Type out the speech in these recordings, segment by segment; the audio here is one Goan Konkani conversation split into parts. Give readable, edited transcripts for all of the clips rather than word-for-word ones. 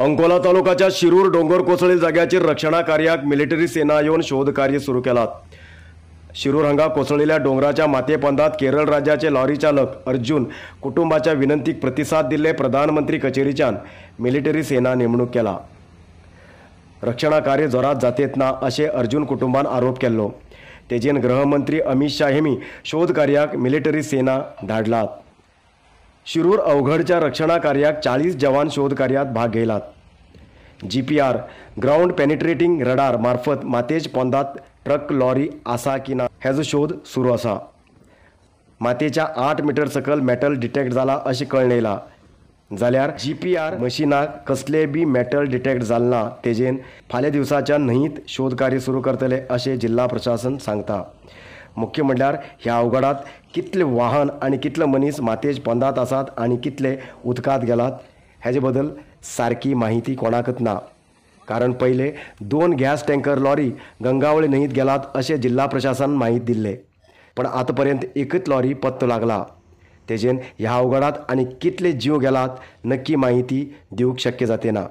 अंकोला तालुकाच्या शिरूर डोंगर कोसळील जाग्याचेर रक्षणा कार्याक मिलिटरी सेना येवन शोध कार्य सुरू केलां। शिरूर हांगा कोसळिल्ल्या डोंगराच्या मातयेपोंदांत केरळ राज्याचे लॉरी चालक अर्जुन कुटुंबाच्या विनंतीक प्रतिसाद दिल्ले प्रधानमंत्री कचेरीच्यान मिलिटरी सेना नेमणूक केला। रक्षणा कार्य जोरात जातेत ना अशें अर्जुन कुटुंबान आरोप केल्लो। तेजेन गृहमंत्री अमित शाह हेमी शोध कार्याक मिलिटरी सेना धाडलात। शिरूर अवघडच्या रक्षणा कार्याक 40 जवान शोध कार्यात भाग घेयलात। जीपीआर ग्राउंड पेनिट्रेटिंग रडार मार्फत मातेज पोंदात ट्रक लॉरी आसा की ना हेजो शोध सुरू आसा। मातेच्या 8 मीटर सकल मेटल डिटेक्ट जाला अशें कळ्ळें येयलां, जाल्यार जीपीआर मशिनाक कसले बी मेटल डिटेक्ट जालें ना। तेजेन फाल्यां दिवसाच्या न्हंयत शोध कार्य सुरू करतले अशें जिल्हा प्रशासन सांगता। मुख्य म्हणल्यार ह्या अवघडात कितले वाहन आनी कितले मनीस मातेज पोंदात आसात आनी कितले उदकांत गेलात हेजे बद्दल सारकी माहिती कोणाकच ना, कारण पयले 2 गॅस टँकर लॉरी गंगावळी न्हंयत गेलात अशें जिल्हा प्रशासन माहिती दिल्ले, पण आतां पर्यंत एकच लॉरी पत्तो लागला। तेजेन ह्या अवघडात आनी कितले जीव गेलात नक्की माहिती दिवंक शक्य जाते ना।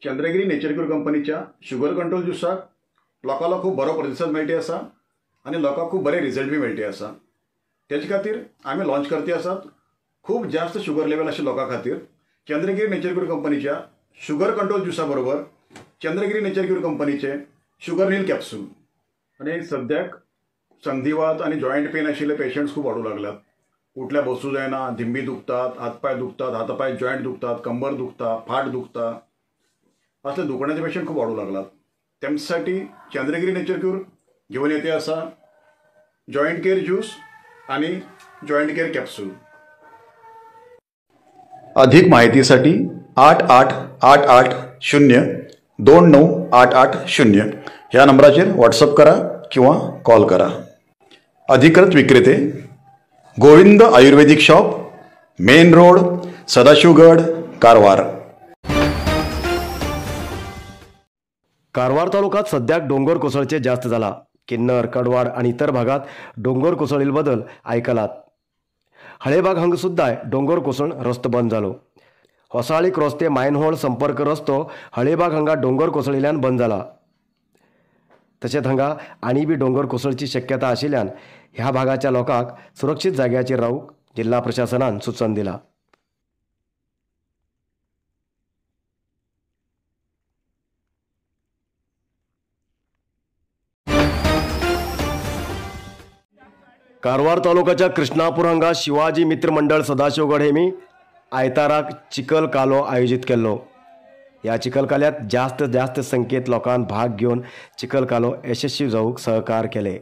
चंद्रगिरी नेचर क्यूर कंपनीच्या शुगर कंट्रोल ज्युसाक लोकांलो खूब बरो प्रतिसाद मेळटी आसा आनी लोकांक खूब बरे रिजल्ट बी मेळटी आसा. तेजे खातीर आमी लॉन्च करते आसात खूब जास्त शुगर लेवल आशिल्ल्या लोकां खातीर चंद्रगिरी नेचर क्यूर कंपनीच्या शुगर कंट्रोल ज्युसा बरोबर चंद्रगिरी नेचर क्यूर कंपनीचे शुगर नील कॅप्सूल. आनी सद्याक संधिवात आनी जॉयंट पेन आशिल्ले पेशंट्स खूब वाडूं लागल्यात. उठल्या बसूं जायना, धिंबी दुखतात, हातपांय दुखतात, हातपांय जॉयंट दुखतात, कंबर दुखता, फाट दुखता, असले दुखण्याचे पेशंट खूब वाडूं लागलात. तेमसाठी चंद्रगिरी नेचर क्यूर घेवन येते आसा जॉयंट केअर ज्यूस आणि जॉयंट केअर कॅप्सूल. अधिक माहितीसाठी 8 8 8 8 0 2 9 8 8 0 ह्या नंबराचेर व्हॉट्सअप करा किंवा कॉल करा. अधिकृत विक्रेते Govind Ayurvedic shop, main road, Sadashivgad, Karwar. Karwar तालुक्यात सध्या डोंगर कोसळचे जास्त झाला. किन्नर, कडवाड आणि इतर भागात डोंगर कोसळील बदल ऐकलात. हळेबाग हांगा सुद्धा डोंगर कोसळून रस्तो बंद जालो. होसाळी क्रॉस ते मायनहोळ संपर्क रस्तो हळेबाग हांगा डोंगर कोसळिल्ल्यान बंद जाला. तशेंच हांगा आनी बी डोंगर कोसळची शक्यता आशिल्ल्यान ह्या भागाच्या लोकांक सुरक्षीत जाग्याचेर रावूंक जिल्हा प्रशासनान सूचन दिला. कारवार तालुक्याच्या कृष्णापूर हांगा शिवाजी मित्र मंडळ सदाशिवगड हे मी आयताराक चिखल कालो आयोजित केल्लो. ह्या चिखल काल्यात जास्त जास्त संख्येत लोकांन भाग घेवन चिखल कालो यशस्वी जावंक सहकार केले.